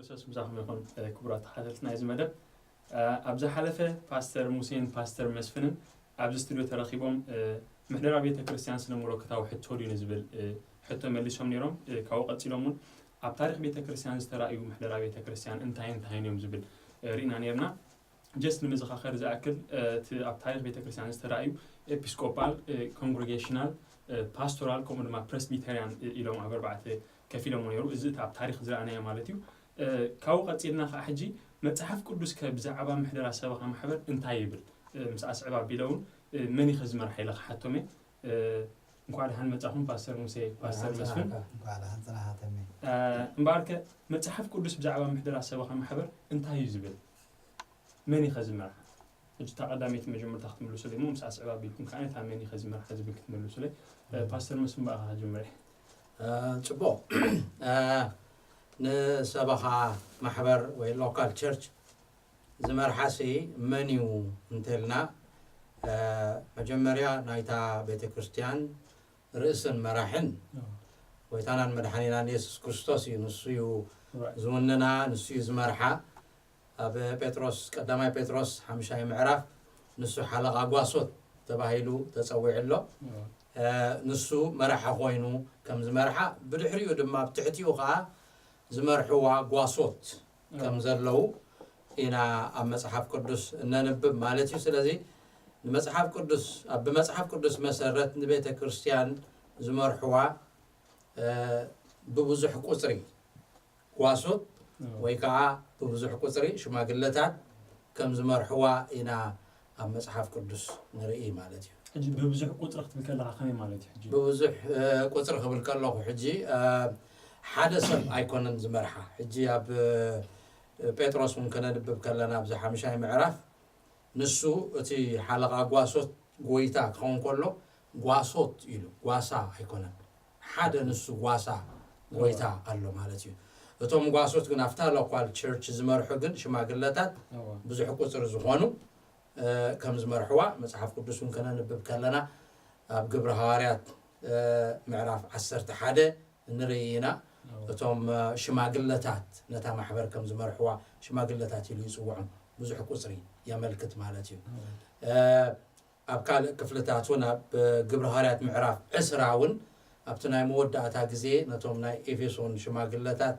ክርስቶስ ምሳኹም ይኹን። ክቡራት ተኸታተልቲ ናይዚ መደብ፣ ኣብዚ ሓለፈ ፓስተር ሙሴን ፓስተር መስፍንን ኣብዚ ስቱድዮ ተረኺቦም ምሕደራ ቤተ ክርስቲያን ስነ መለኮታዊ ሕቶ ድዩ ንዝብል ሕቶ መሊሶም ነይሮም። ካብኡ ቀፂሎም እውን ኣብ ታሪክ ቤተ ክርስቲያን ዝተራእዩ ምሕደራ ቤተ ክርስቲያን እንታይ እንታይ እዮም ዝብል ርኢና ነይርና። ጀስት ንምዝኻኸር ዝኣክል፣ እቲ ኣብ ታሪክ ቤተ ክርስቲያን ዝተራእዩ ኤፒስኮፓል፣ ኮንግሬጌሽናል፣ ፓስቶራል ከምኡ ድማ ፕሬስቢተሪያን ኢሎም ኣብ ኣርባዕተ ከፊሎሞ ነይሩ። እዚ እቲ ኣብ ታሪክ ዝረኣናዮ ማለት እዩ። ካብኡ ቀፂልና ከዓ ሕጂ መፅሓፍ ቅዱስ ከ ብዛዕባ ምሕደራ ሰበኻ ማሕበር እንታይ ይብል? ምስ ኣስዕብ ኣቢለ እውን መን እዩ ዝመርሓ ኢለ ክሓቶም እየ። እንኳዕ ደሓን መፃኹም ፓስተር ሙሴ፣ ፓስተር መስፍን። እንኳዕ ደሓን ፅናሓተኒ። እምበኣርከ መፅሓፍ ቅዱስ ብዛዕባ ምሕደራ ሰበኻ ማሕበር እንታይ እዩ ዝብል? መን እዩ ዝመርሓ? ሕጂ እታ ቀዳመይቲ መጀመርታ ክትምልሱለይ እሞ ምስ ኣስዕብ ኣቢልኩም ከዓ ነታ መን እዩ ዝመርሓ ዝብል ክትምልሱለይ። ፓስተር መስፍን ብኣኻ ክጅምር እየ። ጽቡቕ። ንሰበኻ ማሕበር ወይ ሎካል ቸርች ዝመርሓሲ መን እዩ እንተልና፣ መጀመርያ ናይታ ቤተ ክርስቲያን ርእስን መራሕን ጎይታናን መድሓኒናን የሱስ ክርስቶስ እዩ። ንሱ እዩ ዝውንና፣ ንሱ እዩ ዝመርሓ። ኣብ ጴጥሮስ፣ ቀዳማይ ጴጥሮስ ሓምሻይ ምዕራፍ ንሱ ሓለቓ ጓሶት ተባሂሉ ተጸዊዑ ኣሎ። ንሱ መራሒ ኮይኑ ከም ዝመርሓ፣ ብድሕሪኡ ድማ ኣብ ትሕቲኡ ከኣ ዝመርሕዋ ጓሶት ከም ዘለዉ ኢና ኣብ መጽሓፍ ቅዱስ እነንብብ ማለት እዩ። ስለዚ ንመጽሓፍ ቅዱስ፣ ኣብ ብመጽሓፍ ቅዱስ መሰረት ንቤተ ክርስቲያን ዝመርሕዋ ብብዙሕ ቁጽሪ ጓሶት ወይ ከዓ ብብዙሕ ቁጽሪ ሽማግለታት ከም ዝመርሕዋ ኢና ኣብ መጽሓፍ ቅዱስ ንርኢ ማለት እዩ። ሕጂ ብብዙሕ ቁጽሪ ክትብል ከለኻ ከመይ ማለት እዩ? ሕጂ ብብዙሕ ቁጽሪ ክብል ከለኹ ሕጂ ሓደ ሰብ ኣይኮነን ዝመርሓ። ሕጂ ኣብ ጴጥሮስ እውን ከነንብብ ከለና ኣብዚ ሓምሻይ ምዕራፍ ንሱ እቲ ሓለቓ ጓሶት ጎይታ ክኸውን ከሎ ጓሶት ኢሉ፣ ጓሳ ኣይኮነን። ሓደ ንሱ ጓሳ ጎይታ ኣሎ ማለት እዩ። እቶም ጓሶት ግን ኣብታ ሎካል ቸርች ዝመርሑ ግን ሽማግለታት ብዙሕ ቁጽሪ ዝኾኑ ከም ዝመርሕዋ መጽሓፍ ቅዱስ እውን ከነንብብ ከለና ኣብ ግብሪ ሃዋርያት ምዕራፍ ዓሰርተ ሓደ ንርኢ ኢና። እቶም ሽማግለታት ነታ ማሕበር ከም ዝመርሕዋ ሽማግለታት ኢሉ ይጽውዖም። ብዙሕ ቁጽሪ የመልክት ማለት እዩ። ኣብ ካልእ ክፍልታት እውን ኣብ ግብሪ ሃዋርያት ምዕራፍ ዕስራ እውን ኣብቲ ናይ መወዳእታ ግዜ ነቶም ናይ ኤፌሶን ሽማግለታት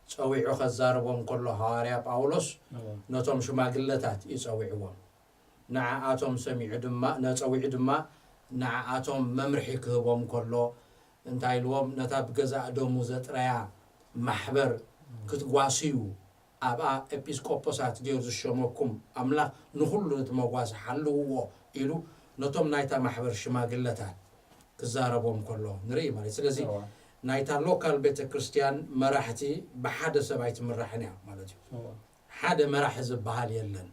ጸዊዑ ከዛርቦም ከሎ ሃዋርያ ጳውሎስ ነቶም ሽማግለታት እዩ ጸዊዕዎም። ንዓኣቶም ሰሚዑ ድማ ነጸዊዑ ድማ ንዓኣቶም መምርሒ ክህቦም ከሎ እንታይ ኢልዎም? ነታ ብገዛእ ደሙ ዘጥረያ ማሕበር ክትጓስዩ ኣብኣ ኤጲስቆጶሳት ገይሩ ዝሸመኩም ኣምላኽ ንኹሉ ነቲ መጓሲ ሓልውዎ ኢሉ ነቶም ናይታ ማሕበር ሽማግለታት ክዛረቦም ከሎ ንርኢ ማለት እዩ። ስለዚ ናይታ ሎካል ቤተ ክርስቲያን መራሕቲ ብሓደ ሰብ ኣይትምራሕን እያ ማለት እዩ። ሓደ መራሒ ዝበሃል የለን።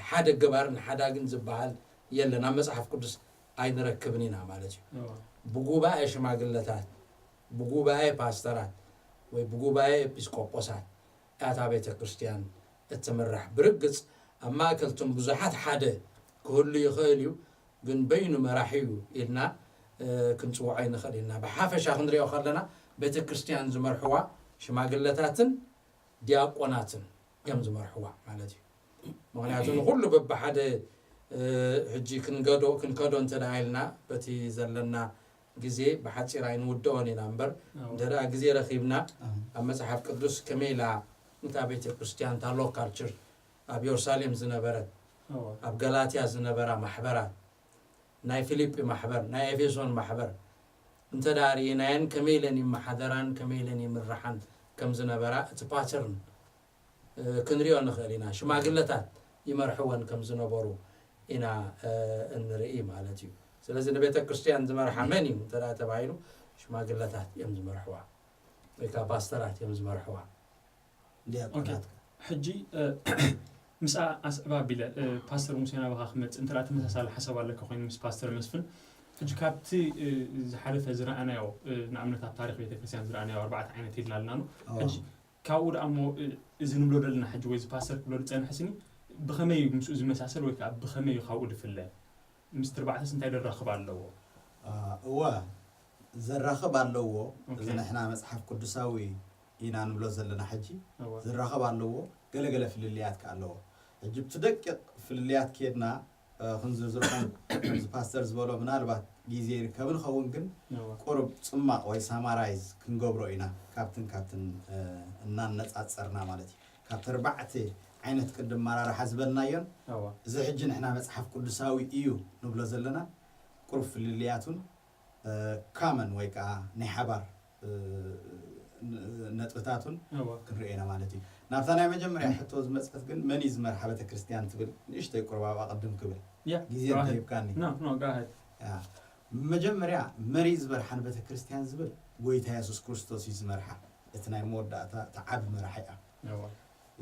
ሓደ ገባርን ሓዳግን ዝበሃል የለን። ኣብ መጽሓፍ ቅዱስ ኣይንረክብን ኢና ማለት እዩ። ብጉባኤ ሽማግለታት፣ ብጉባኤ ፓስተራት ወይ ብጉባኤ ኤጲስቆጶሳት እያ እታ ቤተ ክርስቲያን እትምራሕ። ብርግጽ ኣብ ማእከል እቶም ብዙሓት ሓደ ክህሉ ይኽእል እዩ፣ ግን በይኑ መራሒ እዩ ኢልና ክንጽውዖ ኣይንኽእል ኢና። ብሓፈሻ ክንሪኦ ከለና ቤተ ክርስቲያን ዝመርሕዋ ሽማግለታትን ዲያቆናትን እዮም ዝመርሕዋ ማለት እዩ። ምኽንያቱ ንኹሉ በብሓደ ሕጂ ክንገዶ ክንከዶ እንተ ደኣ ኢልና በቲ ዘለና ግዜ ብሓጺር ኣይንውድኦን ኢና እምበር እንተ ደኣ ግዜ ረኺብና ኣብ መጽሓፍ ቅዱስ ከመይ ኢላ እታ ቤተ ክርስቲያን እታ ሎካል ቸርች ኣብ የሩሳሌም ዝነበረት ኣብ ገላትያ ዝነበራ ማሕበራት ናይ ፊልጲ ማሕበር ናይ ኤፌሶን ማሕበር እንተ ደኣ ርኢናየን ከመይ ኢለን ይመሓደራን ከመይ ኢለን ይምርሓን ከም ዝነበራ እቲ ፓተርን ክንሪኦ ንኽእል ኢና። ሽማግለታት ይመርሕወን ከም ዝነበሩ ኢና እንርኢ ማለት እዩ። ስለዚ ንቤተ ክርስቲያን ዝመርሓ መን እዩ እንተ ተባሂሉ ሽማግለታት እዮም ዝመርሕዋ ወይ ከዓ ፓስተራት እዮም ዝመርሕዋ። ዲያቆናት ሕጂ ምስ ኣስዕብ ኣቢለ ፓስተር ሙሴ ናባኻ ክመፅእ እንተ ተመሳሳሊ ሓሳብ ኣለካ ኮይኑ ምስ ፓስተር መስፍን ሕጂ ካብቲ ዝሓለፈ ዝረኣናዮ ንኣብነት ኣብ ታሪክ ቤተክርስትያን ዝረኣናዮ ኣርባዕተ ዓይነት ኢልና ኣለና ነው ሕጂ ካብኡ ደኣ እሞ እዚ ንብሎ ዘለና ሕጂ ወይ እዚ ፓስተር ክብሎ ዝፀንሐ ስኒ ብኸመይ እዩ ምስኡ ዝመሳሰል ወይ ከዓ ብኸመይ እዩ ካብኡ ዝፍለ? ምስቲ ኣርባዕተስ እንታይ ደራኽብ ኣለዎ? እወ ዘራኽብ ኣለዎ። እዚ ንሕና መፅሓፍ ቅዱሳዊ ኢና ንብሎ ዘለና። ሕጂ እወ። ዝራኸብ ኣለዎ፣ ገለገለ ፍልልያት ከ ኣለዎ። ሕጂ ብቲ ደቂቕ ፍልልያት ከድና ክንዝርዝሮ፣ ከምዚ ፓስተር ዝበሎ ምናልባት ግዜ ይርከብ ንኸውን፣ ግን እወ። ቁሩብ ጽማቕ ወይ ሳማራይዝ ክንገብሮ ኢና፣ ካብትን ካብትን እናነጻጸርና ማለት እዩ። ካብቲ ኣርባዕተ ዓይነት ቅዲ ኣመራርሓ ዝበልናዮን እወ። እዚ ሕጂ ንሕና መጽሓፍ ቅዱሳዊ እዩ ንብሎ ዘለና ቁሩብ ፍልልያቱን ካመን ወይ ከዓ ናይ ሓባር ነጥብታቱን እወ። ክንሪኦ ኢና ማለት እዩ። ናብታ ናይ መጀመርያ ሕቶ ዝመፀት ግን መን እዩ ዝመርሓ ቤተክርስትያን ትብል ንእሽተይ ቁርባብ ኣቐድም ክብል ያ ግዜ go ahead. እንተሂብካኒ። No, no, go ahead. ያ። መጀመርያ መሪ ዝበርሓን ቤተክርስትያን ዝብል ጎይታ የሱስ ክርስቶስ እዩ ዝመርሓ። እቲ ናይ መወዳእታ እቲ ዓቢ መራሒ እያ። እወ።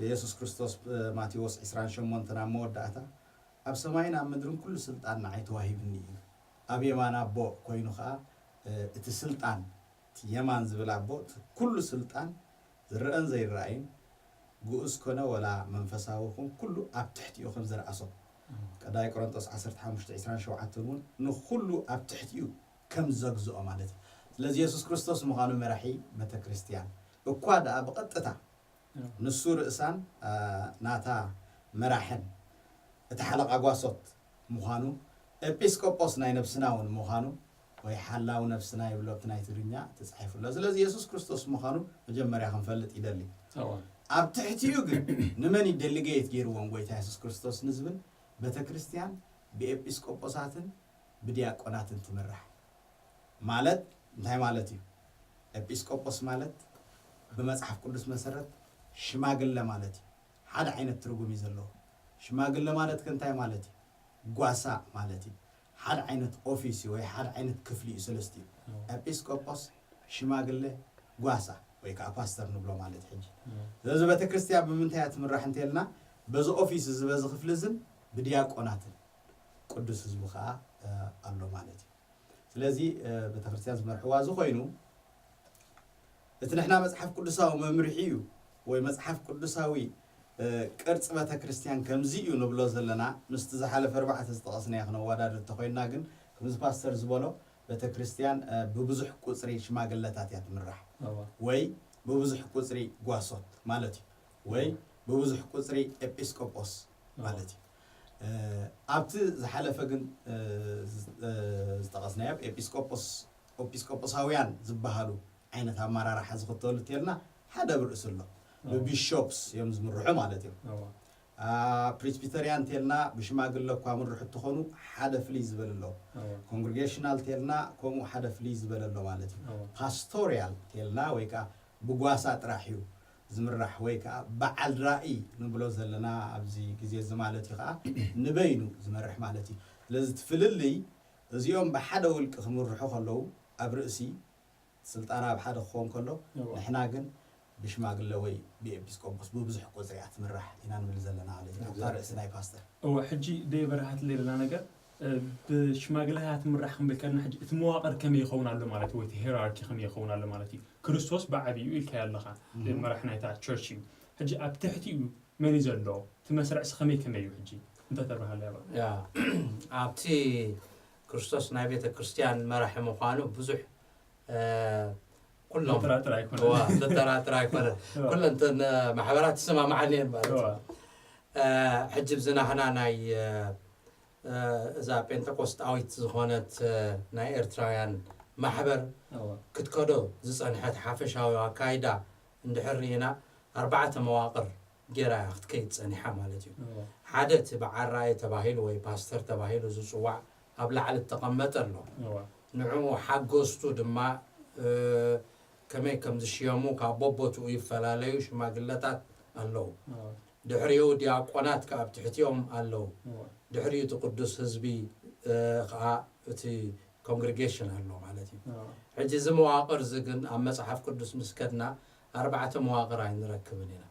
የሱስ ክርስቶስ ማቴዎስ ዕስራን ሸሞንተን ኣብ መወዳእታ ኣብ ሰማይን ኣብ ምድርን ኩሉ ስልጣን ንዓይ ተዋሂብኒ እዩ። ኣብ የማን ኣቦ ኮይኑ ኸዓ እቲ ስልጣን እቲ የማን ዝብል ኣቦ እቲ ኩሉ ስልጣን ዝረአን ዘይረኣይን ግኡዝ ኮነ ወላ መንፈሳዊ ኹን ኩሉ ኣብ ትሕቲኡ ከም ዘርኣሶ ቀዳይ ቆሮንጦስ ዓሰርተ ሓሙሽተ ዕስራን ሸውዓተን እውን ንኹሉ ኣብ ትሕቲኡ ከም ዘግዝኦ ማለት እዩ። ስለዚ የሱስ ክርስቶስ ምዃኑ መራሒ ቤተ ክርስቲያን እኳ ደኣ ብቐጥታ ንሱ ርእሳን ናታ መራሕን እቲ ሓለቓ ጓሶት ምዃኑ ኤጲስቆጶስ ናይ ነብስና እውን ምዃኑ ወይ ሓላው ነብስና ይብሎ እቲ ናይ ትግርኛ ተጻሒፉ ኣሎ። ስለዚ የሱስ ክርስቶስ ምዃኑ መጀመርያ ክንፈልጥ ይደሊ። እወ። ኣብ ትሕቲኡ ግን ንመን እዩ ደሊጌት ገይርዎም ጎይታ የሱስ ክርስቶስ ንዝብል ቤተ ክርስቲያን ብኤጲስቆጶሳትን ብዲያቆናትን ትምራሕ ማለት እንታይ ማለት እዩ? ኤጲስቆጶስ ማለት ብመጽሓፍ ቅዱስ መሰረት ሽማግለ ማለት እዩ። ሓደ ዓይነት ትርጉም እዩ ዘለዎ። ሽማግለ ማለት ከ እንታይ ማለት እዩ? ጓሳ ማለት እዩ። ሓደ ዓይነት ኦፊስ እዩ ወይ ሓደ ዓይነት ክፍሊ እዩ፣ ሰለስቲኡ። ኤጲስቆጶስ፣ ሽማግለ፣ ጓሳ ወይ ከዓ ፓስተር ንብሎ ማለት ሕጂ። ስለዚ ቤተ ክርስቲያን ብምንታይ እያ ትምራሕ እንተልና በዚ ኦፊስ እዚ በዚ ክፍሊ እዝን ብዲያቆናትን ቅዱስ ህዝቢ ከዓ ኣሎ ማለት እዩ። ስለዚ ቤተክርስትያን ዝመርሕዋ እዚ ኮይኑ እቲ ንሕና መጽሓፍ ቅዱሳዊ መምርሒ እዩ ወይ መጽሓፍ ቅዱሳዊ ቅርፂ ቤተክርስትያን ከምዚ እዩ ንብሎ ዘለና ምስቲ ዝሓለፈ ኣርባዕተ ዝጠቐስናዮ ክነወዳድር እንተኮይንና ግን ከምዚ ፓስተር ዝበሎ ቤተክርስትያን ብብዙሕ ቁፅሪ ሽማግለታት እያ ትምራሕ እወ። ወይ ብብዙሕ ቁፅሪ ጓሶት ማለት እዩ ወይ ብብዙሕ ቁፅሪ ኤጲስቆጶስ ማለት እዩ። ኣብቲ ዝሓለፈ ግን ዝጠቐስናዮ ኤጲስቆጶስ ኤጲስቆጶሳውያን ዝበሃሉ ዓይነት ኣመራርሓ ዝኽተሉ እንተልና ሓደ ኣብ ርእሲ ኣሎ። ብቢሾፕስ እዮም ዝምርሑ ማለት እዮም። እወ። ፕሪስቢተሪያን እንተልና ብሽማግለ እኳ ምርሑ እንትኾኑ ሓደ ፍልይ ዝበለ ኣሎ። እወ። ኮንግሪጌሽናል እንተልና ከምኡ ሓደ ፍልይ ዝበለ ኣሎ ማለት እዩ። እወ። ፓስቶሪያል እንተልና ወይ ከዓ ብጓሳ ጥራሕ እዩ ዝምራሕ ወይ ከዓ በዓል ራእይ ንብሎ ዘለና ኣብዚ ግዜ እዚ ማለት እዩ ከዓ ንበይኑ ዝመርሕ ማለት እዩ። ስለዚ እቲ ፍልልይ እዚኦም ብሓደ ውልቂ ክምርሑ ከለዉ ኣብ ርእሲ ስልጣና ኣብ ሓደ ክኸውን ከሎ እወ። ንሕና ግን ብሽማግለ ወይ ብኤጲስቆጶስ ብብዙሕ ቁፅሪ እያ ትምራሕ ኢና ንብል ዘለና ማለት እዩ። ኣብታ ርእሲ ናይ ፓስተር እወ ሕጂ ደይበረሃትለይ ዘለና ነገር ብሽማግለታት ምራሕ ክንብል ከለና ሕጂ እቲ መዋቕር ከመይ ይኸውን ኣሎ ማለት ወይ እቲ ሄራርኪ ከመይ ይኸውን ኣሎ ማለት እዩ። ክርስቶስ ብዓብዩ ኢልካዮ ኣለኻ መራሕ ናይታ ቸርች እዩ። ሕጂ ኣብ ትሕቲኡ መን እዩ ዘሎ? እቲ መስርዕሲ ከመይ ከመይ እዩ ሕጂ እንተተብርሃለይ ኣባ? ያ ኣብቲ ክርስቶስ ናይ ቤተ ክርስቲያን መራሒ ምዃኑ ብዙሕ ኩሎም ዘጠራጥር ኣይኮነን። እዋ፣ ዘጠራጥር ኣይኮነን። ኩለን እተን ማሕበራት ይሰማማዓን እየን ማለት እዩ። እዋ። ሕጂ ብዝናህና ናይ እዛ ጴንጠቆስጣዊት ዝኾነት ናይ ኤርትራውያን ማሕበር ክትከዶ ዝጸንሐት ሓፈሻዊ ኣካይዳ እንድሕር ርኢና ኣርባዕተ መዋቕር ጌራ እያ ክትከይድ ጸኒሓ ማለት እዩ። ሓደ እቲ በዓል ራእይ ተባሂሉ ወይ ፓስተር ተባሂሉ ዝጽዋዕ ኣብ ላዕሊ እተቐመጠ ኣሎ። ንዕኡ ሓገዝቱ ድማ ከመይ ከም ዝሽየሙ ካብ በቦትኡ ይፈላለዩ ሽማግለታት ኣለዉ። ድሕሪኡ ዲያቆናት ከኣ ኣብ ትሕቲኦም ኣለዉ። ድሕሪኡ እቲ ቅዱስ ህዝቢ ከኣ እቲ ኮንግሪጌሽን ኣሎ ማለት እዩ። ሕጂ እዚ መዋቕር እዚ ግን ኣብ መጽሓፍ ቅዱስ ምስ ከድና ኣርባዕተ መዋቕር ኣይንረክብን ኢና።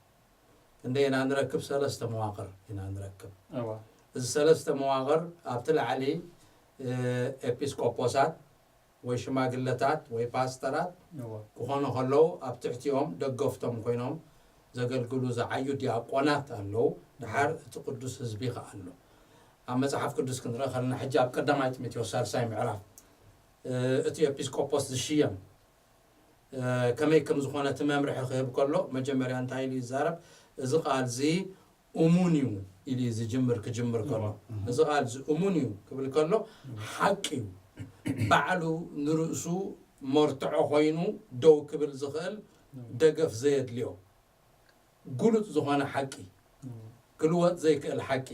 ክንደይ ኢና ንረክብ? ሰለስተ መዋቕር ኢና ንረክብ። እዚ ሰለስተ መዋቕር ኣብቲ ላዕሊ ኤጲስቆጶሳት ወይ ሽማግለታት ወይ ፓስተራት ክኾኑ ከለዉ ኣብ ትሕቲኦም ደገፍቶም ኮይኖም ዘገልግሉ ዝዓዩ ዲያቆናት ኣለዉ። ድሓር እቲ ቅዱስ ህዝቢ ከኣ ኣሎ። ኣብ መጽሓፍ ቅዱስ ክንርኢ ከለና ሕጂ ኣብ ቀዳማይ ጢሞቴዎስ ሳልሳይ ምዕራፍ እቲ ኤጲስቆጶስ ዝሽየም ከመይ ከም ዝኾነ እቲ መምርሒ ክህብ ከሎ መጀመርያ እንታይ ኢሉ ይዛረብ? እዚ ቃል እዚ እሙን እዩ ኢሉ እዩ ዝጅምር። ክጅምር ከሎ እዚ ቃል እዚ እሙን እዩ ክብል ከሎ ሓቂ እዩ። ባዕሉ ንርእሱ መርትዖ ኮይኑ ደው ክብል ዝኽእል ደገፍ ዘየድልዮ ግሉጽ ዝኾነ ሓቂ፣ ክልወጥ ዘይክእል ሓቂ፣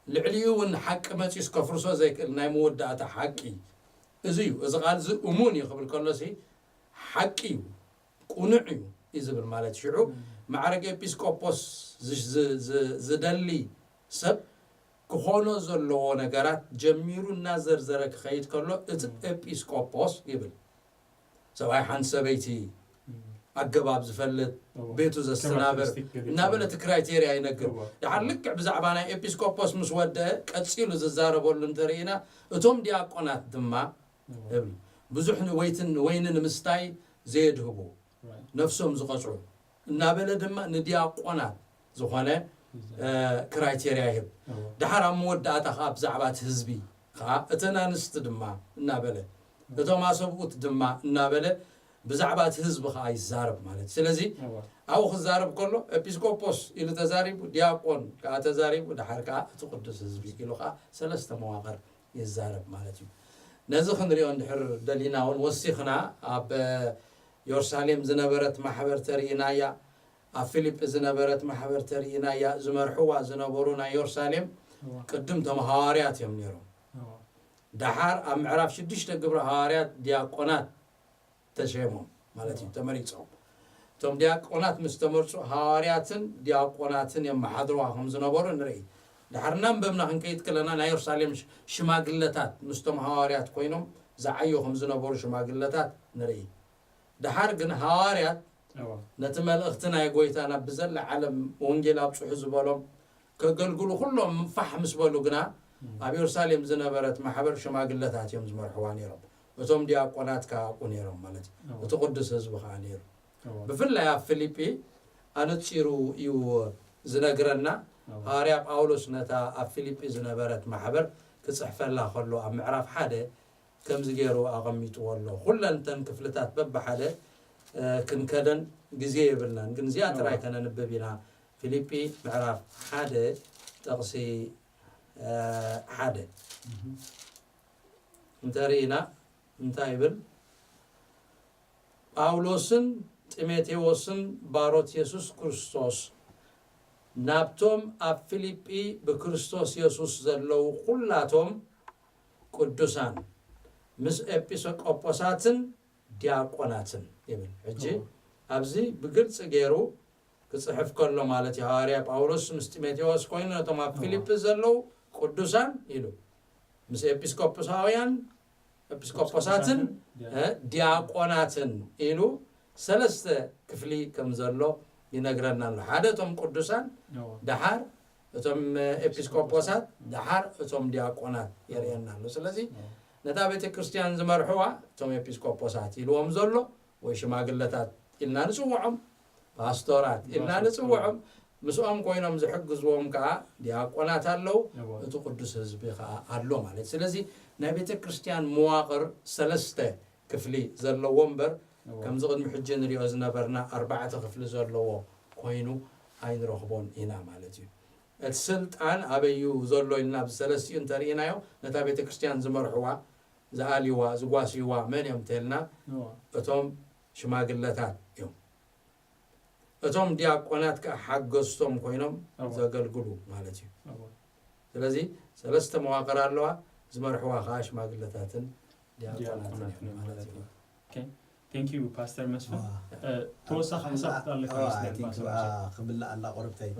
ልዕሊኡ እውን ሓቂ መጺስ ከፍርሶ ዘይክእል ናይ መወዳእታ ሓቂ እዚ እዩ። እዚ ቃል እዚ እሙን እዩ ክብል ከሎሲ ሓቂ እዩ፣ ቁኑዕ እዩ እዩ ዝብል ማለት። ሽዑ ማዕረግ ኤጲስቆጶስ ዝ- ዝ- ዝ- ዝደሊ ሰብ ክኾኖ ዘለዎ ነገራት ጀሚሩ እናዘርዘረ ክኸይድ ከሎ እቲ ኤጲስቆጶስ ይብል ሰብኣይ ሓንቲ ሰበይቲ ኣገባብ ዝፈልጥ ቤቱ ዘስተናብር እናበለ እቲ ክራይቴርያ ይነግር። ድሓር ልክዕ ብዛዕባ ናይ ኤጲስቆጶስ ምስ ወደአ ቀጺሉ ዝዛረበሉ እንተርኢና እቶም ዲያቆናት ድማ እብሉ ብዙሕ ወይትን ወይኒ ንምስታይ ዘየድህቡ ነፍሶም ዝቐጽዑ እናበለ ድማ ንዲያቆናት ዝኾነ ክራይቴርያ ይህብ። ድሓር ኣብ መወዳእታ ከዓ ብዛዕባ እቲ ህዝቢ ከዓ እተን ኣንስቲ ድማ እናበለ እቶም ኣሰብኡት ድማ እናበለ ብዛዕባ እቲ ህዝቢ ከዓ ይዛረብ ማለት እዩ። ስለዚ ኣብኡ ክዛረብ ከሎ ኤጲስቆጶስ ኢሉ ተዛሪቡ፣ ዲያቆን ከዓ ተዛሪቡ፣ ድሓር ከዓ እቲ ቅዱስ ህዝቢ ኢሉ ከዓ ሰለስተ መዋቕር ይዛረብ ማለት እዩ። ነዚ ክንሪኦ እንድሕር ደሊና እውን ወሲኽና ኣብ የሩሳሌም ዝነበረት ማሕበር ተርኢናያ፣ ኣብ ፊልጲ ዝነበረት ማሕበር ተርኢናያ። ዝመርሕዋ ዝነበሩ ናይ የሩሳሌም ቅድም ቶም ሃዋርያት እዮም ነይሮም። ደሓር ኣብ ምዕራፍ ሽዱሽተ ግብረ ሃዋርያት ዲያቆናት ተሸሞም ማለት እዩ፣ ተመሪጾም። እቶም ዲያቆናት ምስ ተመርጹ ሃዋርያትን ዲያቆናትን የመሓድርዋ ከም ዝነበሩ ንርኢ። ድሓር እናንበብና ክንከይድ ከለና ናይ የሩሳሌም ሽ- ሽማግለታት ምስቶም ሃዋርያት ኮይኖም ዝዓዩ ከም ዝነበሩ ሽማግለታት ንርኢ። ድሓር ግን ሃዋርያት ነቲ መልእኽቲ ናይ ጎይታና ብዘላ ዓለም ወንጌል ኣብጽሑ ዝበሎም ከገልግሉ ኩሎም ፋሕ ምስ በሉ ግና ኣብ የሩሳሌም ዝነበረት ማሕበር ሽማግለታት እዮም ዝመርሕዋ ነይሮም። እቶም ዲያቆናት ከዓ ኣብኡ ነይሮም ማለት እዩ። እቲ ቅዱስ ህዝቢ ከዓ ነይሩ። ብፍላይ ኣብ ፊልጲ ኣነጺሩ እዩ ዝነግረና። ሃዋርያ ጳውሎስ ነታ ኣብ ፊልጲ ዝነበረት ማሕበር ክጽሕፈላ ከሎ ኣብ ምዕራፍ ሓደ ከምዚ ገይሩ ኣቐሚጥዎ ኣሎ። ኩለን እተን ክፍልታት በብሓደ ክንከደን ግዜ የብልናን፣ ግን እዚኣ ጥራይ ከነንብብ ኢና። ፊልጲ ምዕራፍ ሓደ ጥቕሲ ሓደ እንተርኢና እንታይ ይብል? ጳውሎስን ጢሞቴዎስን ባሮት የሱስ ክርስቶስ ናብቶም ኣብ ፊልጲ ብክርስቶስ የሱስ ዘለዉ ኩላቶም ቅዱሳን ምስ ኤጲስቆጶሳትን ዲያቆናትን ይብል። ሕጂ ኣብዚ ብግልፂ ገይሩ ክፅሕፍ ከሎ ማለት እዩ። ሃዋርያ ጳውሎስ ምስ ጢሞቴዎስ ኮይኑ ነቶም ኣብ ፊልጲ ዘለዉ ቅዱሳን ኢሉ ምስ ኤጲስቆጶሳውያን ኤጲስቆጶሳትን ዲያቆናትን ኢሉ ሰለስተ ክፍሊ ከም ዘሎ ይነግረና ኣሎ። ሓደ እቶም ቅዱሳን፣ ደሓር እቶም ኤጲስቆጶሳት፣ ደሓር እቶም ዲያቆናት የርእየና ኣሎ። ስለዚ ነታ ቤተ ክርስቲያን ዝመርሕዋ እቶም ኤጲስቆጶሳት ኢልዎም ዘሎ ወይ ሽማግለታት ኢልና ንጽውዖም፣ ፓስቶራት ኢልና ንጽውዖም፣ ምስኦም ኮይኖም ዝሕግዝዎም ከዓ ዲያቆናት ኣለዉ፣ እቲ ቅዱስ ህዝቢ ከዓ ኣሎ ማለት። ስለዚ ናይ ቤተ ክርስቲያን መዋቕር ሰለስተ ክፍሊ ዘለዎ እምበር ከምዚ ቅድሚ ሕጂ ንሪኦ ዝነበርና ኣርባዕተ ክፍሊ ዘለዎ ኮይኑ ኣይንረኽቦን ኢና ማለት እዩ። እቲ ስልጣን ኣበይ እዩ ዘሎ ኢልና ኣብዚ ሰለስቲኡ እንተርኢናዮ ነታ ቤተ ክርስቲያን ዝመርሕዋ፣ ዝኣልይዋ፣ ዝጓስይዋ መን እዮም እንተልና እቶም ሽማግለታት እዮም። እቶም ዲያቆናት ከዓ ሓገዝቶም ኮይኖም ዘገልግሉ ማለት እዩ። ስለዚ ሰለስተ መዋቅር ኣለዋ። ዝመርሕዋ ከዓ ሽማግለታትን ዲያቆናትን እዮም ማለት እዩ። ቴንክ ዩ ፓስተር መስፍን። ተወሳኺ ሓሳብ ኣለካ ይመስለኒ። ክብላ ኣላ ቆርብተይ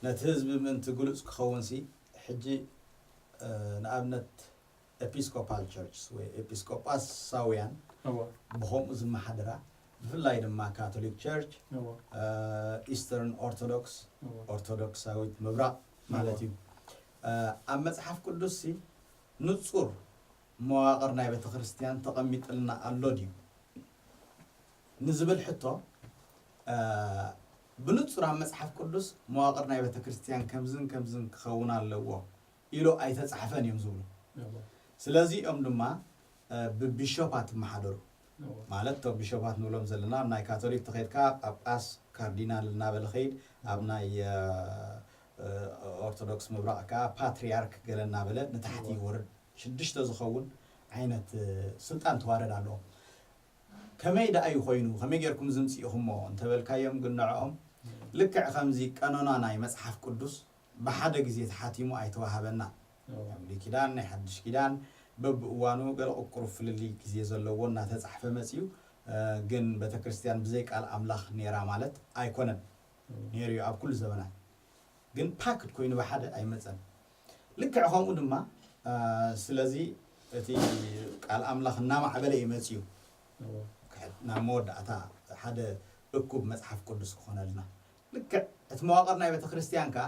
ነቲ ህዝቢ ምእንቲ ግሉፅ ክኸውን ሲ ሕጂ ንኣብነት ኤፒስኮፓል ቸርችስ ወይ ኤጲስቆጳሳውያን ብኸምኡ ዝመሓደራ፣ ብፍላይ ድማ ካቶሊክ ቸርች፣ ኢስተርን ኦርቶዶክስ፣ ኦርቶዶክሳዊት ምብራቕ ማለት እዩ። ኣብ መጽሓፍ ቅዱስሲ ንጹር መዋቕር ናይ ቤተ ክርስቲያን ተቐሚጥልና ኣሎ ድዩ ንዝብል ሕቶ፣ ብንጹር ኣብ መጽሓፍ ቅዱስ መዋቕር ናይ ቤተ ክርስቲያን ከምዝን ከምዝን ክኸውን ኣለዎ ኢሉ ኣይተጻሕፈን እዮም ዝብሉ። ስለዚ እዮም ድማ ብቢሾፓት ይመሓደሩ። ማለት እቶም ቢሾፓት ንብሎም ዘለና፣ ኣብ ናይ ካቶሊክ ተኸይድካ ጳጳስ ካርዲናል እናበለ ኸይድ፣ ኣብ ናይ ኦርቶዶክስ ምብራቕ ከዓ ፓትሪያርክ ገለ እናበለ ንታሕቲ ይወርድ። ሽዱሽተ ዝኸውን ዓይነት ስልጣን ተዋረድ ኣለዎም። ከመይ ደኣ እዩ ኮይኑ? ከመይ ጌርኩም ዝምፅእኹሞ እንተበልካዮም ግን ንዕኦም ልክዕ ከምዚ ቀኖና ናይ መፅሓፍ ቅዱስ ብሓደ ግዜ ተሓቲሙ ኣይተዋሃበና። ብሉይ ኪዳን ናይ ሓድሽ ኪዳን በብእዋኑ ገለ ቅሩብ ፍልልይ ግዜ ዘለዎ እናተፃሕፈ መፅዩ። ግን ቤተክርስትያን ብዘይ ቃል ኣምላኽ ነይራ ማለት ኣይኮነን። ነይሩ እዩ ኣብ ኩሉ ዘበናት፣ ግን ፓክድ ኮይኑ ብሓደ ኣይመፀን። ልክዕ ከምኡ ድማ ስለዚ እቲ ቃል ኣምላኽ እናማዕበለ እዩ መፅዩ። ናብ መወዳእታ ሓደ እኩብ መፅሓፍ ቅዱስ ክኾነልና ልክዕ እቲ መዋቕር ናይ ቤተክርስትያን ከዓ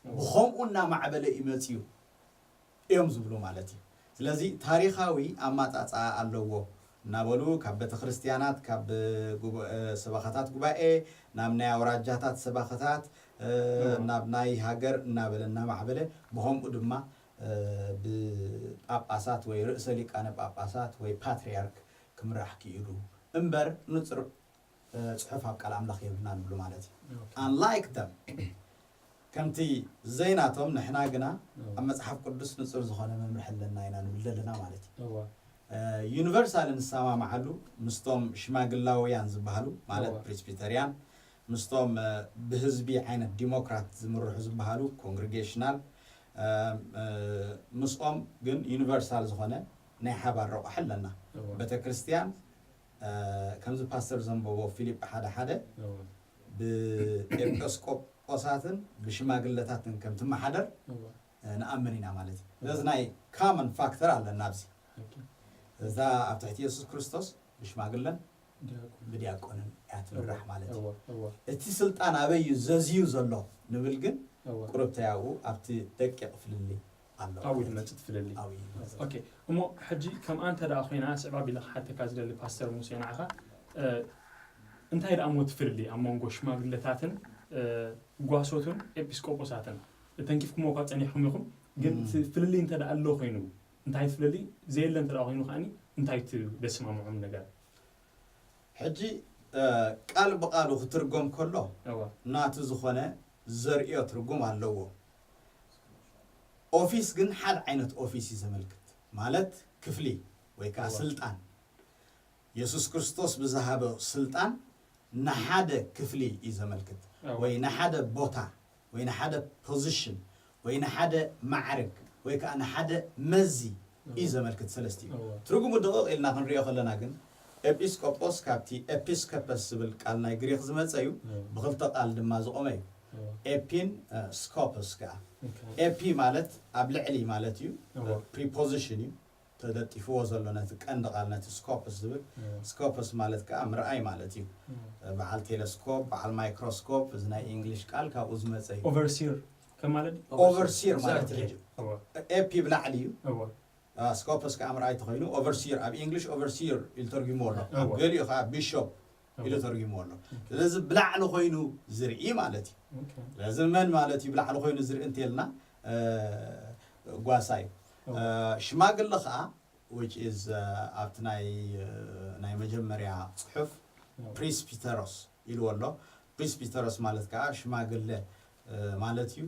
ብኸምኡ እናማዕበለ እዩ መፅዩ እዮም ዝብሉ ማለት እዩ። ስለዚ ታሪኻዊ ኣማፃፅኣ ኣለዎ እናበሉ ካብ ቤተክርስትያናት፣ ካብ ሰበኻታት ጉባኤ ናብ ናይ ኣውራጃታት ሰበኻታት፣ ናብ ናይ ሃገር እናበለ እናማዕበለ፣ ብኸምኡ ድማ ብጳጳሳት ወይ ርእሰ ሊቃነ ጳጳሳት ወይ ፓትሪያርክ ክምራሕ ክኢሉ እምበር ንፅር ፅሑፍ ኣብ ቃል ኣምላኽ የብልና ንብሉ ማለት እዩ። ኣንላይክ ደም ከምቲ ዘይናቶም ንሕና ግና ኣብ መፅሓፍ ቅዱስ ንፁር ዝኾነ መምርሒ ኣለና ኢና ንብል ዘለና ማለት እዩ። ዩኒቨርሳል እንሰማማዓሉ ምስቶም ሽማግላውያን ዝበሃሉ ማለት ፕሬስቢተርያን፣ ምስቶም ብህዝቢ ዓይነት ዲሞክራት ዝምርሑ ዝበሃሉ ኮንግሪጌሽናል፣ ምስኦም ግን ዩኒቨርሳል ዝኾነ ናይ ሓባር ረቑሒ ኣለና። ቤተክርስትያን ከምዚ ፓስተር ዘንበቦ ፊሊፕ ሓደ ሓደ ብኤጲስቆጶሳትን ብሽማግለታትን ከም ትመሓደር ንኣምን ኢና ማለት እዩ። ስለዚ ናይ ካመን ፋክተር ኣለና ኣብዚ። እዛ ኣብ ትሕቲ የሱስ ክርስቶስ ብሽማግለን ብዲያቆንን እያ ትምራሕ ማለት እዩ። እቲ ስልጣን ኣበይ እዩ ዘዝዩ ዘሎ ንብል ግን ቁሩብ ተያኡ ኣብቲ ደቂቕ ፍልልይ ኣሎ። ኣብኡ እዩ ዝመፅእ እቲ ፍልልይ። ኣብኡ እዩ ዝመፅእ። ኦኬ፣ እሞ ሕጂ ከምኣ እንተ ደኣ ኮይና ስዕብ ኣቢለ ክሓተካ ዝደሊ ፓስተር ሙሴ ንዓኻ፣ እንታይ ደኣ እሞ እቲ ፍልልይ ኣብ መንጎ ሽማግለታትን ጓሶትን ኤጲስቆጶሳትን? ተንኪፍኩሞ እኳ ጸኒሕኩም ኢኹም፣ ግን እቲ ፍልልይ እንተ ደኣ ኣሎ ኮይኑ እንታይ ፍልልይ ዘየለ እንተ ደኣ ኮይኑ ከኣኒ እንታይ እቲ ደስማምዖም ነገር? ሕጂ ቃል ብቓሉ ክትርጎም ከሎ ናቱ ዝኾነ ዘርእዮ ትርጉም ኣለዎ። ኦፊስ ግን ሓደ ዓይነት ኦፊስ እዩ ዘመልክት፣ ማለት ክፍሊ ወይ ከዓ ስልጣን። የሱስ ክርስቶስ ብዝሃቦ ስልጣን ንሓደ ክፍሊ እዩ ዘመልክት፣ ወይ ንሓደ ቦታ ወይ ንሓደ ፖዚሽን ወይ ንሓደ ማዕርግ ወይ ከዓ ንሓደ መዚ እዩ ዘመልክት። ሰለስቲኡ ትርጉሙ ድቕቕ ኢልና ክንሪኦ ከለና ግን ኤጲስቆጶስ ካብቲ ኤፒስኮፐስ ዝብል ቃል ናይ ግሪክ ዝመፀ እዩ። ብክልተ ቃል ድማ ዝቆመ እዩ። ኤፒን ስኮፐስ ከዓ። ኤፒ ማለት ኣብ ልዕሊ ማለት እዩ። ፕሪፖዚሽን እዩ ተለጢፍዎ ዘሎ ነቲ ቀንዲ ቃል ነቲ ስኮፐስ ዝብል። ስኮፐስ ማለት ከዓ ምርኣይ ማለት እዩ። በዓል ቴለስኮፕ፣ በዓል ማይክሮስኮፕ፣ እዚ ናይ ኢንግሊሽ ቃል ካብኡ ዝመፀ እዩ። ኦቨርሲር ከማለት ድዩ? ኦቨርሲር ማለት እዩ። ኤፒ ብላዕሊ እዩ። ስኮፐስ ከዓ ምርኣይ ተኮይኑ ኦቨርሲር ኣብ ኢንግሊሽ ኦቨርሲር ኢሉ ተርጉሞ ኣሎ። ኣብ ገሊኡ ከዓ ቢሾፕ ኢሉ ተርጉሞ ኣሎ። ስለዚ ብላዕሊ ኮይኑ ዝርኢ ማለት እዩ። ስለዚ መን ማለት እዩ ብላዕሊ ኮይኑ ዝርኢ እንተልና ጓሳ እዩ። ሽማግለ ከዓ which is ኣብቲ ናይ ናይ መጀመርያ ፅሑፍ ፕሪስፒተሮስ ኢልዎ ኣሎ። ፕሪስፒተሮስ ማለት ከዓ ሽማግለ ማለት እዩ።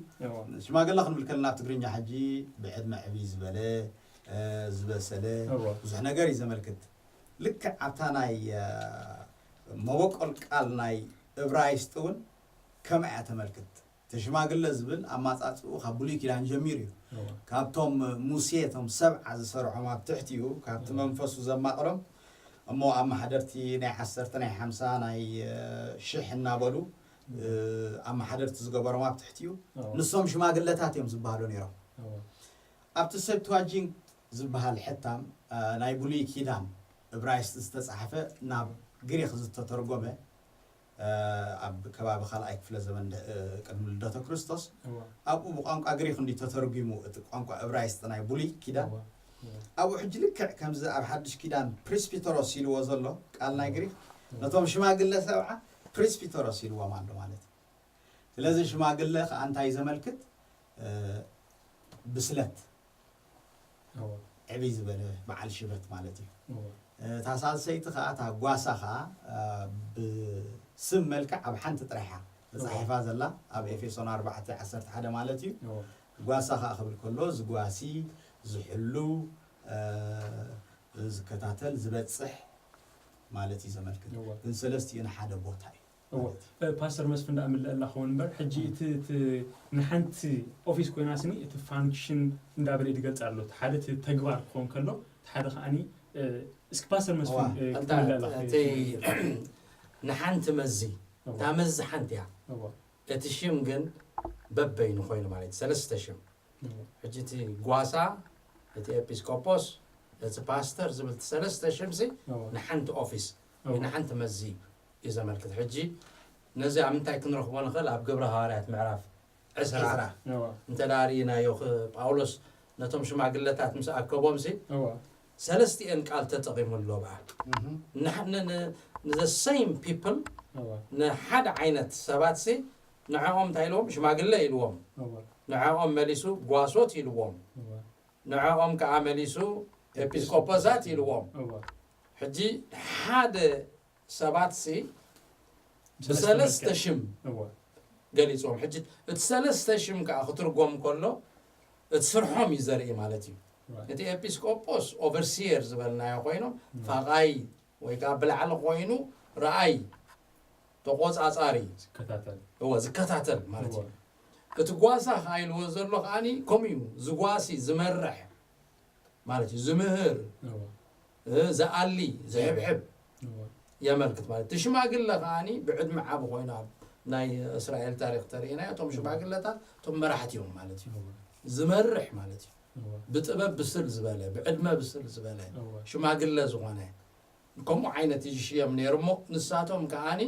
ሽማግለ ክንብል ከለና ኣብ ትግርኛ ሕጂ ብዕድመ ዕብይ ዝበለ ዝበሰለ ብዙሕ ነገር እዩ ዘመልክት። ልክዕ ኣብታ ናይ መበቆል ቃል ናይ እብራይስጥ እውን ከምኣ እያ ተመልክት። ተሽማግለ ዝብል ኣማፃፅኡ ካብ ብሉይ ኪዳን ጀሚሩ እዩ። ካብቶም ሙሴ እቶም ሰብዓ ዝሰርሖም ኣብ ትሕቲኡ ካብቲ መንፈሱ ዘማቕሎም እሞ ኣመሓደርቲ ናይ ዓሰርተ ናይ ሓምሳ ናይ ሽሕ እናበሉ ኣመሓደርቲ ዝገበሮም ኣብ ትሕቲኡ ንሶም ሽማግለታት እዮም ዝበሃሉ ነይሮም። ኣብቲ ሴፕትዋጂንት ዝበሃል ሕታም ናይ ብሉይ ኪዳን እብራይስጥ ዝተፃሕፈ ናብ ግሪክ ዝተተርጎመ ኣብ ከባቢ ካልኣይ ክፍለ ዘመን ቅድሚ ልደተ ክርስቶስ ኣብኡ ብቋንቋ ግሪክ እንዲ ተተርጉሙ እቲ ቋንቋ እብራይስጥ ናይ ብሉይ ኪዳን ኣብኡ ሕጂ ልክዕ ከምዚ ኣብ ሓድሽ ኪዳን ፕሪስፒተሮስ ኢልዎ ዘሎ ቃል ናይ ግሪክ ነቶም ሽማግለ ሰብዓ ፕሪስፒተሮስ ኢልዎም ኣሎ ማለት እዩ። ስለዚ ሽማግለ ከዓ እንታይ ዘመልክት? ብስለት ዕብይ ዝበለ በዓል ሽበት ማለት እዩ። እታ ሳልሰይቲ ኸዓ፣ እታ ጓሳ ኸዓ፣ እ፣ ብስም መልክዕ ኣብ ሓንቲ ጥራሕ እያ ተጻሒፋ ዘላ፣ ኣብ ኤፌሶን ኣርባዕተ ዓሰርተ ሓደ ማለት እዩ። እዎ። ጓሳ ኸዓ ክብል ከሎ፣ ዝጓሲ፣ ዝሕሉ፣ እ፣ ዝከታተል፣ ዝበጽሕ ማለት እዩ ዘመልክት። እዎ። ግን ሰለስቲኡ ንሓደ ቦታ እዩ እዎ። ማለት እዩ። እ፣ ፓስተር መስፍን ደኣ ምልእ ኣላ ክኸውን እምበር፣ ሕጂ እቲ፣ እቲ ንሓንቲ ኦፊስ ኮይና ስኒ፣ እቲ ፋንክሽን እንዳበለ እዩ ዝገልጽ ኣሎ። እቲ ሓደ እቲ ተግባር ክኸውን ከሎ፣ እቲ ሓደ ከዓኒ፣ እ፣ እስኪ ፓስተር መስፍን፣ እዋ። እ፣ እንታ ክትምልእ ኣላ እቲ ክኸውን። ንሓንቲ መዚ፣ እዎ። እታ መዚ ሓንቲ እያ። እዎ። እቲ ሽም ግን በበይኑ ኮይኑ ማለት እዩ። ሰለስተ ሽም። እዎ። ሕጂ እቲ ጓሳ፣ እቲ ኤጲስቆጶስ፣ እቲ ፓስተር ዝብል እቲ ሰለስተ ሽምሲ እዎ። ንሓንቲ ኦፊስ፣ እዎ። ንሓንቲ መዚ እዩ ዘመልክት። ሕጂ ነዚ ኣብ ምንታይ ክንረኽቦ ንኽእል? ኣብ ግብረ ሃዋርያት ምዕራፍ ዕስራ። ዕስራ። እዎ። እንተ ደኣ ርኢናዮ፣ ኽ-፣ ጳውሎስ ነቶም ሽማግለታት ምስ ኣከቦምሲ እዎ። ሰለስቲኤን ቃል ተጠቒሙ ኣሎ ብኣ። እህ። ንሕ-፣ ን-፣ ን-፣ ን the same people፣ እዎ። ንሓደ ዓይነት ሰባትሲ ንዕኦም እንታይ ኢልዎም? ሽማግለ ኢልዎም። እዎ። ንዕኦም መሊሱ ጓሶት ኢልዎም። እዎ። ንዕኦም ከዓ መሊሱ ኤጲስቆጶሳት ኢልዎም። እዎ። ሕጂ ሓደ ሰባትሲ ሰለስተ ብሰለስተ መልክዕ። ሽም እዎ። ገሊጾም። ሕጂ እቲ ሰለስተ ሽም ከዓ ክትርጎም ከሎ እቲ ስርሖም እዩ ዘርኢ ማለት እዩ። Right። እቲ ኤጲስቆጶስ ኦቨርሲየር ዝበልናዮ ኮይኖም እም። ፈቓይ ወይ ከዓ ብላዕሊ ኮይኑ ረኣይ ተቆጻጻሪ ዝከታተል። እዎ ዝከታተል ማለት እዎ። እዩ። እቲ ጓሳ ከዓ ኢልዎ ዘሎ ከዓኒ ከምኡ እዩ ዝጓሲ ዝመርሕ ማለት እዩ ዝምህር እዎ። እ፣ ዝኣሊ ዝሕብሕብ እዎ። የመልክት ማለት እቲ ሽማግለ ከዓኒ ብዕድመ ዓቢ ኮይኑ ኣብ ናይ እስራኤል ታሪክ ተርእናዮ እቶም ሽማግለታት እቶም መራሕቲ እዮም ማለት እዩ እዎ። ዝመርሕ ማለት እዩ እዎ። ብጥበብ ብስል ዝበለ ብዕድመ ብስል ዝበለ እዎ። ሽማግለ ዝኾነ ከምኡ ዓይነት እዩ ዝሽየም ነይሩ እሞ ንሳቶም ከዓኒ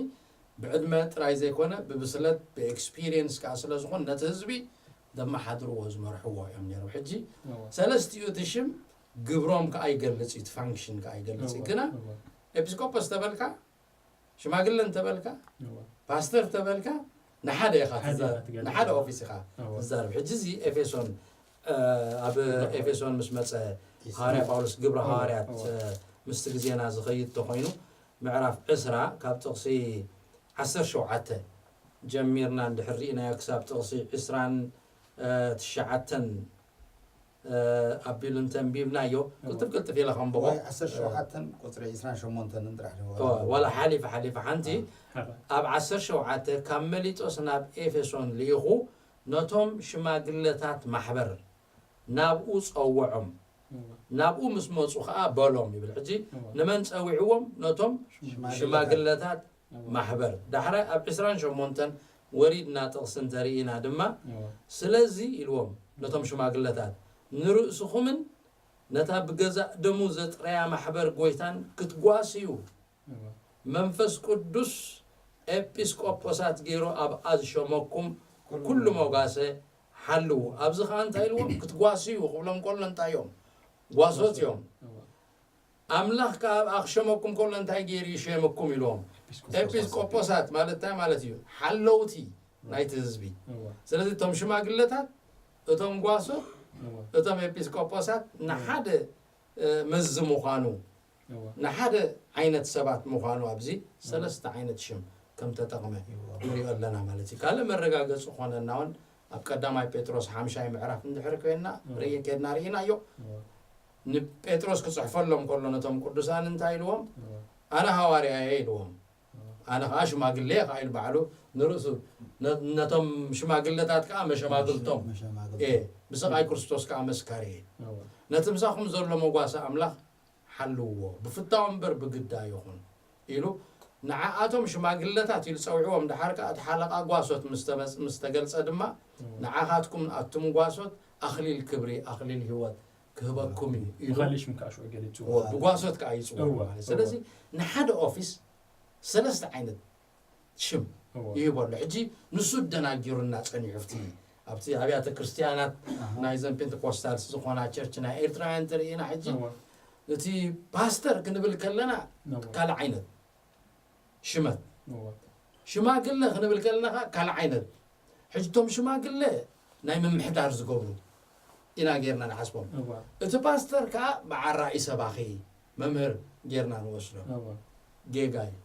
ብዕድመ ጥራይ ዘይኮነ ብብስለት ብኤክስፒሪየንስ ከዓ ስለ ዝኾን ነቲ ህዝቢ ዘመሓድርዎ ዝመርሕዎ እዮም ነይሮም ሕጂ እዎ። ሰለስቲኡ እቲ ሽም ግብሮም ከዓ ይገልፅ እዩ እቲ ፋንክሽን ከዓ ይገልፅ እዩ እዎ። ግና እዎ። ኤጲስቆጶስ ተበልካ ሽማግለ እንተበልካ እዎ። ፓስተር ተበልካ ንሓደ ኢኻ ሓደ ትዛ- ኢኻ ትገልጽ። ንሓደ ኦፊስ ኢኻ እዎ። ትዛረብ ሕጂ እዚ ኤፌሶን እ፣ ኣብ ኤፌሶን ምስ መፀ ይስራ። ሃዋርያ ጳውሎስ ግብረ እዎ፣ ሃዋርያት እዎ። እ፣ ምስቲ ግዜና ዝኸይድ ተኾይኑ ምዕራፍ ዕስራ ካብ ጥቕሲ ዓሰርተ ሸውዓተ ጀሚርና እንድሕር ርኢናዮ ክሳብ ጥቕሲ ዕስራን እ፣ ትሽዓተን እ፣ ኣቢሉ እንተንቢብናዮ ቅልጥፍ ቅልጥፍ ኢለ ከንብቦ ወይ ዓሰርተ ሸውዓተን ቁፅሪ ዕስራን ሸሞንተን ጥራሕ ዶ? እ፣ ዋላ ሓሊፈ ሓሊፈ ሓንቲ ሓራ። ኣብ ዓሰርተ ሸውዓተ ካብ መሊጦስ ናብ ኤፌሶን ልኢኹ ነቶም ሽማግለታት ማሕበር ናብኡ ጸውዖም እዎ። ናብኡ ምስ መጹ ኸኣ በሎም ይብል ሕጂ እዎ። ንመን ጸዊዕዎም ነቶም ሽማግለታት። ሽማግለታት እዎ። ማሕበር ዳሕራይ ኣብ ዕስራን ሸሞንተን ወሪድና ጥቕሲ እንተርኢና ድማ እዎ። ስለዚ ኢልዎም ነቶም ሽማግለታት ንርእስኹምን ነታ ብገዛእ ደሙ ዘጥረያ ማሕበር ጎይታን ክትጓስዩ እዎ። መንፈስ ቅዱስ ኤጲስቆጶሳት ገይሩ ኣብኣ ዝሸመኩም ኩሉ መጓሰ ሓልዉ ኣብዚ ከዓ እንታይ ኢልዎም ክትጓስዩ ክብሎም ከሎ እንታይ እዮም ጓሶት እዮም እዎ። ኣምላኽ ከዓ ኣብኣ ክሸመኩም ከሎ እንታይ ገይሩ ይሸምኩም ኢልዎም ኤጲስቆጶስ። ኤጲስቆጶሳት ማለት እንታይ ማለት እዩ ሓለውቲ ናይቲ ህዝቢ እዎ። ስለዚ እቶም ሽማግለታት እቶም ጓሶት እዎ። እቶም ኤጲስቆጶሳት ንሓደ እ፣ መዚ ምዃኑ እዎ። ንሓደ ዓይነት ሰባት ምዃኑ ኣብዚ ሰለስተ ዓይነት ሽም ከም ተጠቕመ ንሪኦ ኣለና ማለት እዩ ካልእ መረጋገፂ ኮነና እውን ኣብ ቀዳማይ ጴጥሮስ ሓምሻይ ምዕራፍ እንድሕር ኮይንና እዎ። ርኢ ከድና ርኢናዮ እዎ። ንጴጥሮስ ክፅሕፈሎም ከሎ ነቶም ቅዱሳን እንታይ ኢልዎም እዎ። ኣነ ሃዋርያ እየ ኢልዎም እዎ። ኣነ ከዓ ሽማግለ እየ ከዓ ኢሉ ባዕሉ ንርእሱ ነ- ነቶም ሽማግለታት ከዓ መሸማግልቶም መሸማግልቶም። እየ ብስቓይ ክርስቶስ ከዓ መስካሪ እየ እዎ። ነቲ ምሳኹም ዘሎ መጓሰ ኣምላኽ ሓልውዎ ብፍታው እምበር ብግዳ ይኹን ኢሉ ንዓኣቶም ሽማግለታት ኢሉ ጸዊዕዎም ድሓር ከኣ እቲ ሓለቓ ጓሶት ምስ ተመጽ- ምስ ተገልጸ ድማ እዎ። ንዓኻትኩም ኣቱም ጓሶት ኣኽሊል ክብሪ ኣኽሊል ህይወት ክህበኩም እዩ ኢሉ ብኻሊእ ሽም ከዓ ሽዑ ገሊጹ እዎ፣ ብጓሶት ከኣ ይጽውዖ እዎ፣ ማለት እዎ። ስለዚ ንሓደ ኦፊስ ሰለስተ ዓይነት ሽም እዎ። ይህቦ ኣሎ ሕጂ ንሱ ደናጊሩና ጸኒሑ ፍቲ ኣብቲ ኣብያተ ክርስትያናት ኣሃ። ናይዘን ፔንቴኮስታልስ ዝኾና ቸርች ናይ ኤርትራውያን ተርእና ሕጂ እዎ። እቲ ፓስተር ክንብል ከለና እዎ። ካልእ ዓይነት ሽመት እዎ። ሽማግለ ክንብል ከለና ከዓ ካልእ ዓይነት ሕጂ እቶም ሽማግለ ናይ ምምሕዳር ዝገብሩ ኢና ጌርና ንሓስቦም እዎ። እቲ ፓስተር ከዓ ብዓራኢ ሰባኺ መምህር ጌርና ንወስዶ እወ ጌጋ እዩ።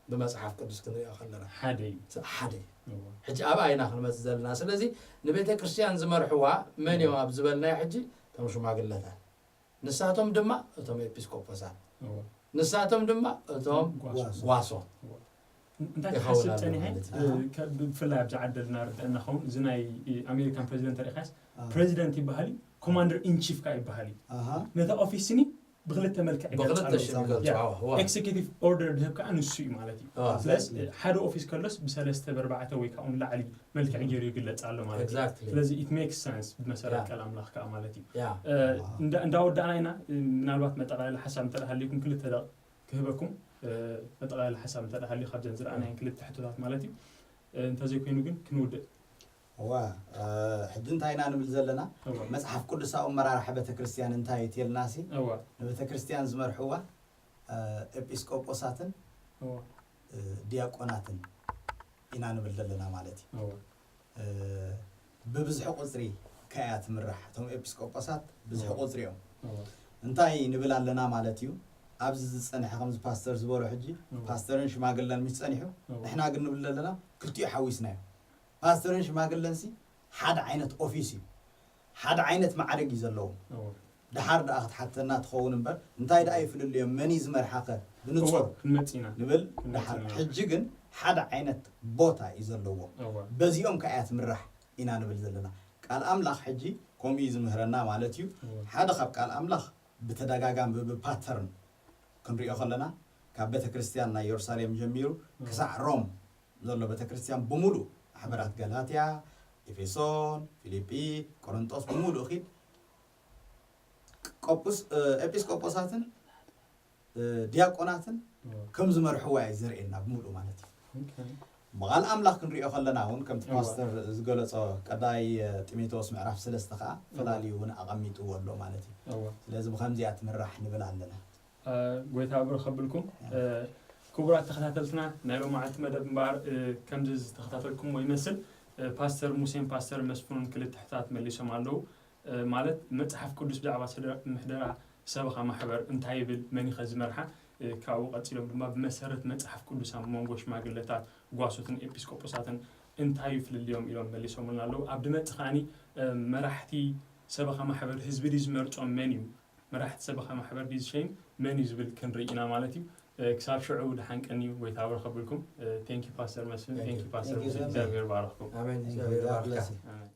ብመጽሓፍ ቅዱስ ክንሪኦ ከለና ሓደ እዩ። ሓደ እዩ። እወ ሕጂ ኣብ ኣይና ክንመጽእ ዘለና። ስለዚ ንቤተ ክርስቲያን ዝመርሕዋ መን እዮም ኣብ ዝበልናዮ ሕጂ? እቶም ሽማግለታት። ንሳቶም ድማ እቶም ኤጲስቆጶሳት። እወ ንሳቶም ድማ እቶም ጓሶት። ጓሶት። እንታይ ይኸውን ክሓስብ ኣሎ ጸኒሐ ማለት እዩ። እ፣ ከ- ብፍላይ ኣብዚ ዓዲ ዘለና ርድአና ኸውን እዚ ናይ እ፣ ኣሜሪካን ፕሬዚደንት ርኢኻስ ኣዎ። ፕሬዚደንት ይበሃል እዩ፣ ኮማንደር ኢን ቺፍ ከኣ ይበሃል እዩ። ኣሃ ነቲ ኦፊስ ስኒ ብክልተ መልክዕ ይገልጽ ብክልተ ኣሎ። ሽም ይገልጹ። ያ። ኣዎ፣ ኣዎ። ኤክዚኪቲቭ ኦርደር ድህብ ከኣ ንሱ እዩ ማለት እዩ። ኣዎ። ስለዚ ሓደ ኦፊስ ከሎስ ብሰለስተ ብኣርባዕተ ወይ ከዓ ንላዕሊ መልክዕ ገይሩ ይግለጽ ኣሎ ማለት እዩ። Exactly። ስለዚ it makes sense ብመሰረት ያ። ቃል ኣምላኽ ከኣ ማለት እዩ። ያ እ፣ እንዳ- እንዳወዳእና ኢና እ፣ ምናልባት መጠቃለሊ ሓሳብ እንተ ደኣ ሃልዩኩም ክልተ ደቂቕ ክህበኩም እ፣ መጠቃለሊ ሓሳብ እንተ ደኣ ሃልዩ ካብዘን ዝረኣናየን ክልተ ሕቶታት ማለት እዩ። እ፣ እንተዘይኮይኑ ግን ክንውድእ። እዋ እ፣ ሕጂ እንታይ ኢና ንብል ዘለና? እወ መጽሓፍ ቅዱሳዊ ኣመራርሓ ቤተክርስትያን እንታይ እዩ ትልና ሲ እወ ንቤተክርስትያን ዝመርሕዋ እ፣ ኤጲስቆጶሳትን እወ እ፣ ዲያቆናትን ኢና ንብል ዘለና ማለት እዩ። እወ እ፣ ብብዝሒ ቁፅሪ ከያ ትምራሕ። እቶም ኤጲስቆጶሳት ብዝሒ እወ። ቁፅሪ እዮም። እወ እንታይ ንብል ኣለና ማለት እዩ? ኣብዚ ዝፀንሐ ከምዚ ፓስተር ዝበሎ ሕጂ እወ ፓስተርን ሽማግለን ምስ ፀኒሑ እወ ንሕና ግን ንብል ዘለና ክልቲኡ ሓዊስናዮ። ፓስተርን ሽማግለን ሲ ሓደ ዓይነት ኦፊስ እዩ፣ ሓደ ዓይነት ማዕረግ እዩ ዘለዎም። እወ ደሓር ደኣ ክትሓተና ትኸውን እምበር እንታይ ደኣ ይፍልልዮም መን እዩ ዝመርሓኸ ብንፁር እወ ክንመጽእ ኢና። ንብል ክንመጽእ ደሓር። ኢና። ሕጂ ግን ሓደ ዓይነት ቦታ እዩ ዘለዎም። እወ በዚኦም ከኣ እያ ትምራሕ ኢና ንብል ዘለና። ቃል ኣምላኽ ሕጂ ከምኡ እዩ ዝምህረና ማለት እዩ። እወ ሓደ ካብ ቃል ኣምላኽ ብተደጋጋሚ ብፓተርን ክንሪኦ ከለና ካብ ቤተ ክርስቲያን ናይ የሩሳሌም ጀሚሩ እወ ክሳዕ ሮም ዘሎ ቤተ ክርስቲያን ብምሉእ ማሕበራት ገላትያ፣ ኤፌሶን፣ ፊልጲ፣ ቆሮንጦስ ብምሉእ ኺድ ቆጶስ እ፣ ኤጲስቆጶሳትን እ፣ ዲያቆናትን እወ ከም ዝመርሕዋ እዩ ዘርእየና ብምሉእ ማለት እዩ። ኦኬ ብቓል ኣምላኽ ክንሪኦ ከለና እውን ከምቲ እወ ፓስተር ዝገለጾ ቀዳይ እ፣ ጢሞቴዎስ ምዕራፍ ሰለስተ ከዓ ፈላልዩ እውን ኣቐሚጥዎ ኣሎ ማለት እዩ። እወ ስለዚ ብኸምዚኣ ትምራሕ ንብል ኣለና። እ፣ ጎይታ ብሩኽ ከብልኩም እ፣ ክቡራት ተኸታተልትና ናይ ሎማዓልቲ መደብ እምበኣር እ፣ ከምዚ ዝተኸታተልኩምዎ ይመስል እ፣ ፓስተር ሙሴን ፓስተር መስፍኑን ክልተ ሕቶታት መሊሶም ኣለዉ። እ፣ ማለት መጽሓፍ ቅዱስ ብዛዕባ ስድራ ምሕደራ ሰበኻ ማሕበር እንታይ ይብል፣ መን ይኸ ዝመርሓ እ፣ ካብኡ ቀጺሎም ድማ ብመሰረት መጽሓፍ ቅዱስ ኣብ መንጎ ሽማግለታት ጓሶትን ኤጲስቆጶሳትን እንታይ እዩ ፍልልዮም ኢሎም መሊሶምልና ኣለዉ። ኣብ ድመጽእ ከኣኒ እ፣ መራሕቲ ሰበኻ ማሕበር ህዝቢ ድዩ ዝመርጾም መን እዩ፣ መራሕቲ ሰበኻ ማሕበር ድዩ ዝሸይም መን እዩ ዝብል ክንርኢ ኢና ማለት እዩ። እ፣ ክሳብ ሽዑ ደሓን ቀንዩ፣ ጎይታ ብሩኽ ከብልኩም። ቴንክ ዩ ፓስተር መስፍን፣ Thank ቴንክ you። ዩ ፓስተር Thank you ሙሴ፣ so much። እግዚኣብሔር ባረኽኩም። ኣሜን። Thank you። እግዚኣብሔር God ይባርካ። bless you። ኣሜን።